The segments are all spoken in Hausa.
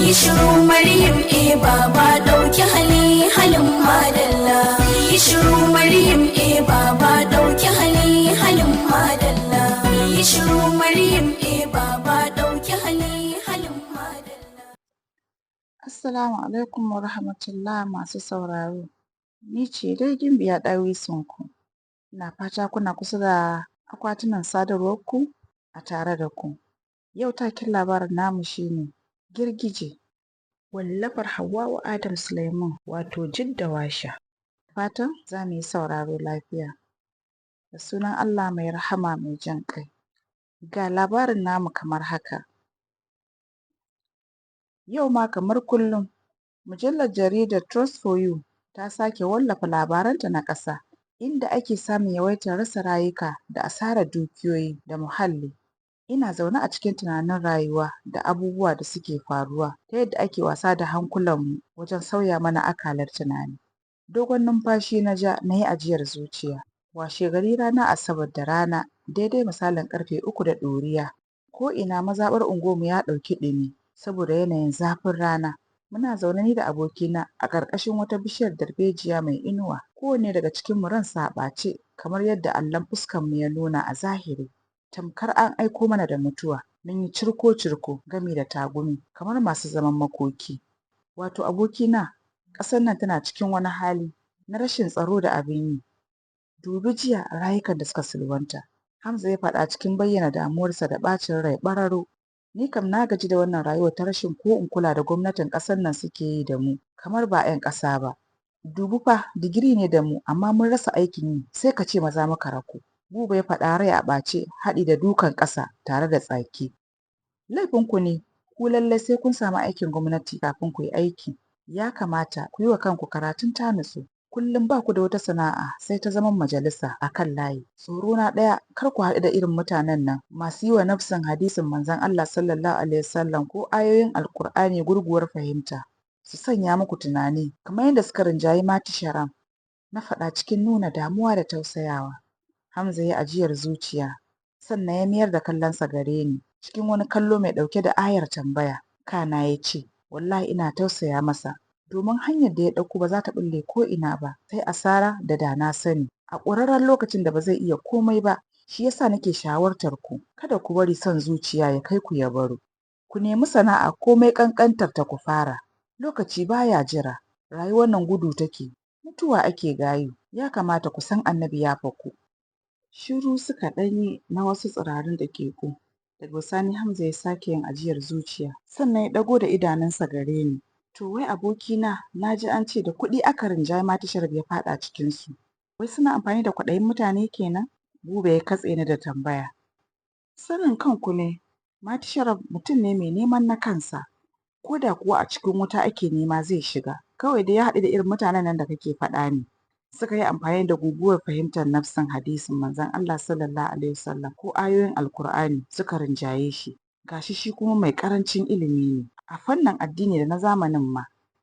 Yi shiru Maryam e Baba, ɗauki hali halin madalla. Yi shiru Maryam e Baba, ɗauki hali halin madalla. Yi shiru Maryam e Baba, ɗauki hali halin madalla. Assalamu alaikum wa rahmatullah, masu sauraro. Ni ce dai Gimbiya Ɗawisunku. Ina fata kuna kusa da akwatunan sadarwarku a tare da ku. Yau taken labarin namu shi ne Girgije, wallafar Hauwa'u Adam Suleiman, wato Jidda Washa. Fatan za mu yi sauraro lafiya. Da sunan Allah mai rahama mai jin ƙai. Ga labarin namu kamar haka. Yau ma kamar kullum, mujallar jaridar Trust for You ta sake wallafa labaranta na ƙasa, inda ake samun yawaitar rasa rayuka da asarar dukiyoyi da muhalli. Ina zaune a cikin tunanin rayuwa da abubuwa da suke faruwa, ta yadda ake wasa da hankulanmu wajen sauya mana akalar tunani. Dogon numfashi na ja, na yi ajiyar zuciya. Washegari ranar Asabar da rana, daidai misalin ƙarfe 3 da ɗoriya, ko'ina mazaɓar unguwarmu ya ɗauki ɗumi saboda yanayin zafin rana. Muna zaune ni da abokina a ƙarƙashin wata bishiyar darbejiya mai inuwa, kowanne daga cikinmu ransa a ɓace, kamar yadda allon fuskarmu ya nuna a zahiri. Tamkar an aiko mana da mutuwa, mun yi cirko-cirko gami da tagumi kamar masu zaman makoki. Wato abokina, ƙasar nan tana cikin wani hali na rashin tsaro da abin yi. Dubi jiya rayukan da suka salwanta. Hamza ya faɗa cikin bayyana damuwarsa da ɓacin rai ɓararo. Ni kam na gaji da wannan rayuwar ta rashin ko in kula da gwamnatin ƙasar nan suke yi da mu kamar ba 'yan ƙasa ba. Dubi fa, digiri ne da mu amma mun rasa aikin yi, sai ka ce maza muka rako. Buba ya faɗa rai a ɓace, haɗi da dukan ƙasa tare da tsaki. Laifinku ne, ku lallai sai kun samu aikin gwamnati kafin ku yi aiki. Ya kamata ku yi wa kanku karatun ta nutsu. Kullum ba ku da wata sana'a sai ta zaman majalisa a kan layi. Tsoro na ɗaya, kar ku haɗu da irin mutanen nan masu yi wa nafsin hadisin Manzon Allah Sallallahu Alaihi Wasallam ko ayoyin Alƙur'ani gurguwar fahimta, su sanya muku tunani kamar yadda suka rinjayi Mati Sharam. Na faɗa cikin nuna damuwa da tausayawa. Hamza ya ajiyar zuciya, sannan ya mayar da kallonsa gare ni cikin wani kallo mai ɗauke da ayar tambaya. Kana ya ce, wallahi ina tausaya masa, domin hanyar da ya ɗauko ba za ta ɓulle ko ina ba, sai asara da da na sani a ƙurarren lokacin da ba zai iya komai ba. Shi yasa nake shawartar ku, kada ku bari son zuciya ya kai ku ya baro. Ku nemi sana'a komai ƙanƙantar ta ku fara. Lokaci baya jira, rayuwar nan gudu take, mutuwa ake gayu. Ya kamata ku san Annabi ya faku. Shiru suka ɗan yi na wasu tsirarun daƙiƙu. Daga bisani Hamza ya sake yin ajiyar zuciya, sannan ya ɗago da idanunsa gare ni. To wai abokina, na ji an ce da kuɗi aka rinjayi Mati Sharif ya faɗa cikinsu. Wai suna amfani da kwaɗayin mutane kenan? Buba ya katse ni da tambaya. Sanin kanku ne, Mati Sharaf mutum ne mai neman na kansa. Ko da kuwa a cikin wuta ake nema zai shiga. Kawai dai ya haɗu da irin mutanen nan da kake faɗa ne. Suka yi amfani da guguwar fahimtar nafsin hadisin Manzon Allah Sallallahu Alaihi Wasallam ko ayoyin Alkur'ani suka rinjaye shi. Gashi shi kuma mai ƙarancin ilimi ne a fannin addini da na zamanin ma.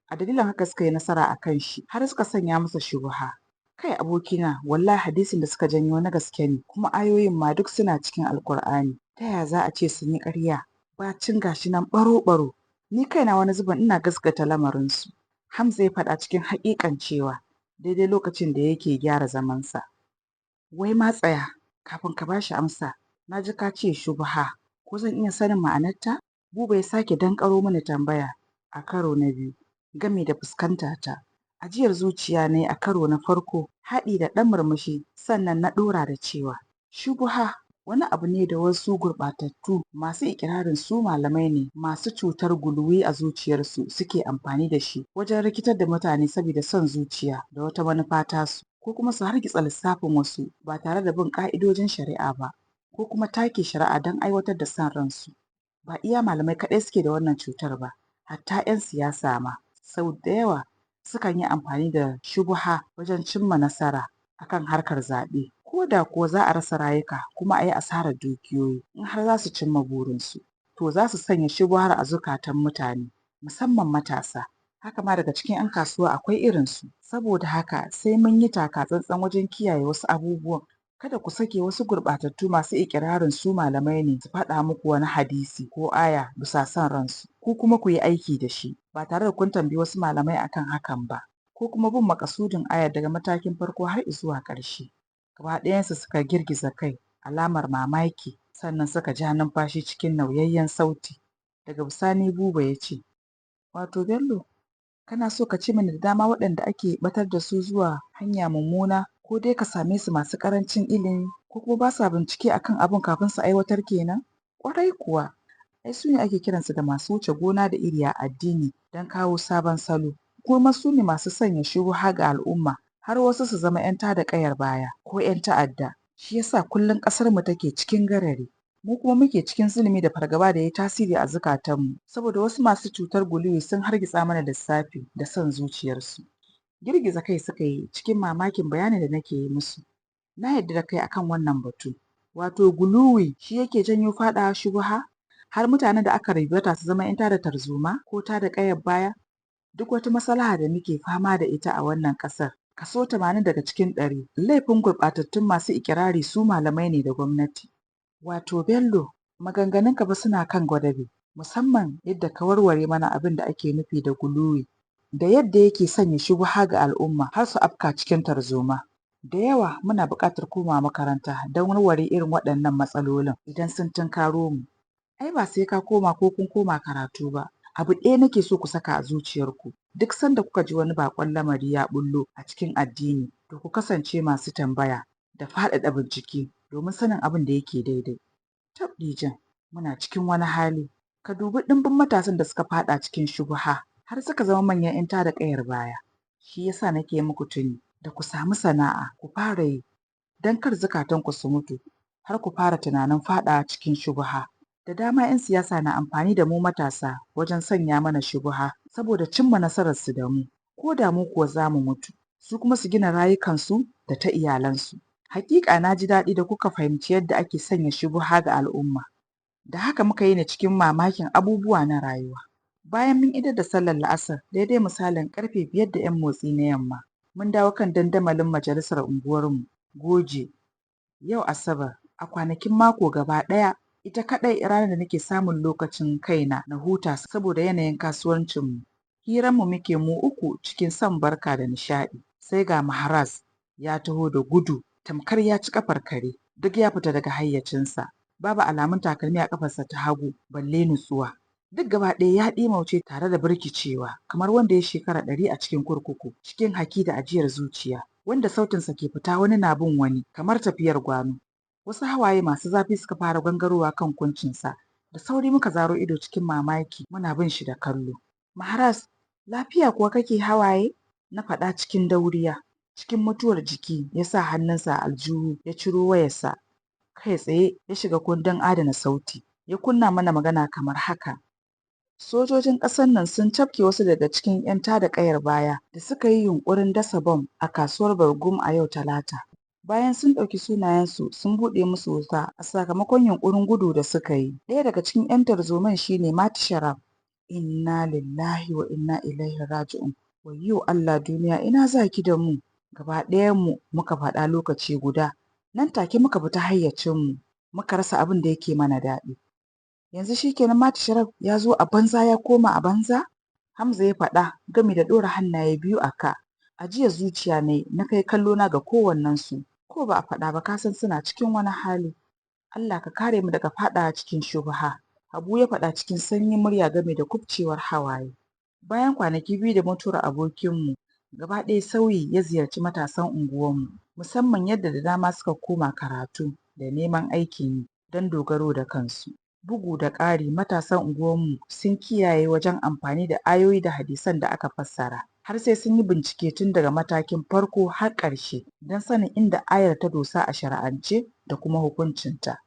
A dalilin haka suka yi nasara a kan shi har suka sanya masa shubuha. Kai abokina, wallahi hadisin da suka janyo na gaske ne, kuma ayoyin ma duk suna cikin Alkur'ani. Ta yaya za a ce sun yi ƙarya? Bacin gashi nan ɓaro-ɓaro. Ni kaina wani zubin ina gaskata lamarinsu. Hamza ya faɗa cikin haƙiƙancewa daidai lokacin da yake gyara zamansa. Wai ma tsaya, kafin ka bashi amsa, na ji ka ce shubuha, ko zan iya sanin ma'anarta? Buba ya sake danƙaro mini tambaya a karo na biyu, gami da fuskanta ta. Ajiyar zuciya na yi a karo na farko, haɗi da ɗan murmushi, sannan na ɗora da cewa, shubuha wani abu ne da wasu gurɓatattu masu iƙirarin su malamai ne, masu cutar guluwi a zuciyarsu, suke amfani da shi wajen rikitar da mutane saboda son zuciya da wata manufa tasu, ko kuma su hargitsa lissafin wasu ba tare da bin ƙa'idojin shari'a ba, ko kuma take shari'a don aiwatar da son ransu. Ba iya malamai kaɗai suke da wannan cutar ba, hatta 'yan siyasa ma sau da yawa sukan yi amfani da shubuha wajen cimma nasara akan harkar zaɓe, ko da kuwa za a rasa rayuka kuma a yi asarar dukiyoyi. In har za su cimma burinsu, to za su sanya shubuhar a zukatan mutane, musamman matasa. Haka ma daga cikin 'yan kasuwa akwai irinsu. Saboda haka sai mun yi taka tsantsan wajen kiyaye wasu abubuwan. Kada ku sake wasu gurɓatattu masu iƙirarin su malamai ne su faɗa muku wani hadisi ko aya bisa son ransu, ku kuma ku yi aiki da shi ba tare da kun tambayi wasu malamai akan hakan ba, ko kuma bin maƙasudin ayar daga matakin farko har izuwa ƙarshe. Gaba ɗayansu suka girgiza kai alamar mamaki, sannan suka ja numfashi cikin nauyayyen sauti. Daga bisani Buba ya ce, wato Bello, kana so ka ce mini da dama waɗanda ake ɓatar da su zuwa hanya mummuna ko dai ka same su masu ƙarancin ilimi ko kuma ba sa bincike akan abun kafin su aiwatar kenan? Ƙwarai kuwa, ai su ne ake kiransu da masu wuce gona da iri a addini don kawo sabon salo, kuma su ne masu sanya shubuha ga al'umma har wasu su zama 'yan tada ƙayar baya ko 'yan ta'adda. Shi yasa kullum ƙasarmu take cikin garari. Mu kuma muke cikin zulumi da fargaba da ya yi tasiri a zukatanmu saboda wasu masu cutar guluwi sun hargitsa mana lissafi da son zuciyarsu. Girgiza kai suka yi cikin mamakin bayanin da nake yi musu. Na yarda da kai akan wannan batu. Wato guluwi shi yake janyo faɗawa shubuha har mutanen da aka ribata su zama 'yan tada tarzoma ko tada ƙayar baya. Duk wata maslaha da muke fama da ita a wannan ƙasar, kaso 80 daga cikin 100 laifin gurɓatattun masu iƙirari su malamai ne da gwamnati. Wato Bello, maganganunka fa suna kan gwadabe, musamman yadda ka warware mana abin da ake nufi da guluwi, da yadda yake sanya shubuha ga al'umma har su afka cikin tarzoma. Da yawa muna buƙatar komawa makaranta don warware irin waɗannan matsalolin idan sun tunkaro mu. Ai ba sai ka koma ko kun koma karatu ba. Abu ɗaya nake so ku saka a zuciyarku. Duk sanda kuka ji wani baƙon lamari ya ɓullo a cikin addini, to ku kasance masu tambaya da faɗaɗa bincike domin sanin abin da yake daidai. Tabɗijan, muna cikin wani hali. Ka dubi ɗimbin matasan da suka faɗa cikin shubuha har suka zama manyan 'yan tada ƙayar baya. Shi yasa nake muku tuni da ku samu sana'a ku fara yi don kar zukatanku su mutu har ku fara tunanin faɗawa cikin shubuha. Da dama 'yan siyasa na amfani da mu matasa wajen sanya mana shubuha saboda cimma nasararsu da mu, ko da mu kuwa za mu mutu, su kuma su gina rayukansu da ta iyalansu. Haƙiƙa na ji daɗi da kuka fahimci yadda ake sanya shubuha ga al'umma. Da haka muka yini cikin mamakin abubuwa na rayuwa. Bayan mun idar da sallar la'asar daidai misalin ƙarfe 5 da 'yan motsi na yamma, mun dawo kan dandamalin majalisar unguwarmu, Goje. Yau Asabar, a kwanakin mako gaba ɗaya, ita kaɗai ranar da nake samun lokacin kaina na huta saboda yanayin kasuwancinmu. Hiranmu muke mu uku cikin son barka da nishaɗi. Sai ga Maharaz ya taho da gudu tamkar ya ci ƙafar kare, duk ya fita daga hayyacinsa. Babu alamun takalmi a ƙafarsa ta hagu balle nutsuwa. Duk gaba ɗaya ya ɗimauce tare da birkicewa kamar wanda ya shekara 100 a cikin kurkuku, cikin haki da ajiyar zuciya, wanda sautinsa ke fita wani na bin wani kamar tafiyar gwano. Wasu hawaye masu zafi suka fara gangarowa kan kuncinsa. Da sauri muka zaro ido cikin mamaki muna bin shi da kallo. Maharaz, lafiya kuwa kake hawaye? Na faɗa cikin dauriya. Cikin mutuwar jiki ya sa hannunsa a aljihu ya ciro wayarsa. Kai tsaye ya shiga kundin adana sauti. Ya kunna mana magana kamar haka. Sojojin ƙasar nan sun cafke wasu daga cikin 'yan tada ƙayar baya da suka yi yunƙurin dasa bom a kasuwar Bargum a yau Talata. Bayan sun ɗauki sunayensu sun buɗe musu wuta a sakamakon yunƙurin gudu da suka yi. Ɗaya daga cikin 'yan tarzoman shi ne Mati Sharaf. Inna lillahi wa inna ilaihi raji'un. Wayyo Allah duniya ina za ki da mu? Gaba ɗayanmu muka faɗa lokaci guda. Nan take muka fita hayyacinmu, muka rasa abin da yake mana daɗi. Yanzu shi kenan Mati Sharaf ya zo a banza ya koma a banza? Hamza ya faɗa gami da ɗora hannaye biyu a ka. Ajiyar zuciya ne na kai kallona ga kowannensu. Ko ba a faɗa ba ka san suna cikin wani hali. Allah ka kare mu daga faɗawa cikin shubuha. Habu ya faɗa cikin sanyin murya game da kubcewar hawaye. Bayan kwanaki 2 da mutuwar abokinmu, gaba ɗaya sauyi ya ziyarci matasan unguwarmu, musamman yadda da dama suka koma karatu da neman aikin yi don dogaro da kansu. Bugu da ƙari, matasan unguwarmu sun kiyaye wajen amfani da ayoyi da hadisan da aka fassara, har sai sun yi bincike tun daga matakin farko har ƙarshe don sanin inda ayar ta dosa a shari'ance da kuma hukuncinta.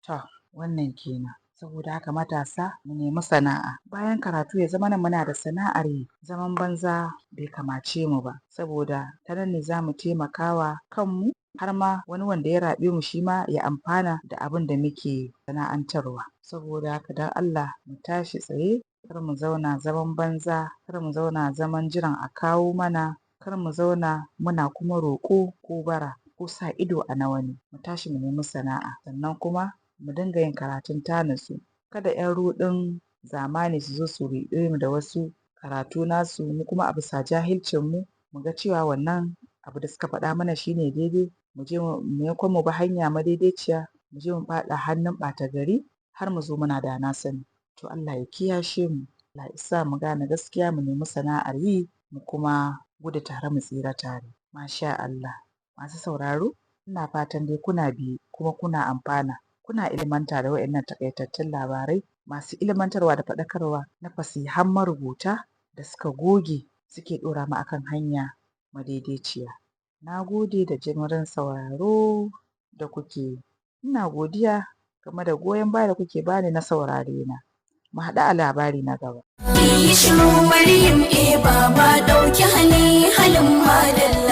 To, wannan kenan. Saboda haka matasa mu nemi sana'a. Bayan karatu ya zamana muna da sana'ar yi. Zaman banza bai kamace mu ba, saboda ta nan ne za mu taimakawa kanmu har ma wani wanda ya raɓe mu shi ma ya amfana da abin da muke sana'antarwa. Saboda haka don Allah mu tashi tsaye, kar mu zauna zaman banza, kar mu zauna zaman jiran a kawo mana, kar mu zauna muna kuma roƙo ko bara. ko sa ido a na wani. Mu tashi mu nemi sana'a, sannan kuma mu dinga yin karatun ta nutsu, kada 'yan ruɗin zamani su zo su ruɗe mu da wasu karatu nasu, mu kuma a bisa jahilcin mu mu ga cewa wannan abu da suka faɗa mana shi ne daidai, mu je maimakon mu bi hanya madaidaiciya, mu je mu faɗa hannun ɓata gari har mu zo muna da na sani. To Allah ya kiyashe mu, Allah ya sa mu gane gaskiya, mu nemi sana'ar yi, mu kuma gudu tare mu tsira tare. Masha Allah. Masu sauraro, ina fatan dai kuna biye kuma kuna amfana, kuna ilmanta da waɗannan taƙaitattun labarai masu ilmantarwa da faɗakarwa na fasihan marubuta da suka goge suke ɗora mu akan hanya madaidaiciya. Na gode da jimirin sauraro da kuke yi. Ina godiya game da goyon baya da kuke bani na saurare na. Mu haɗu a labari na gaba. Yi shiru Maryam E Baba, ɗauki hali halin madalla.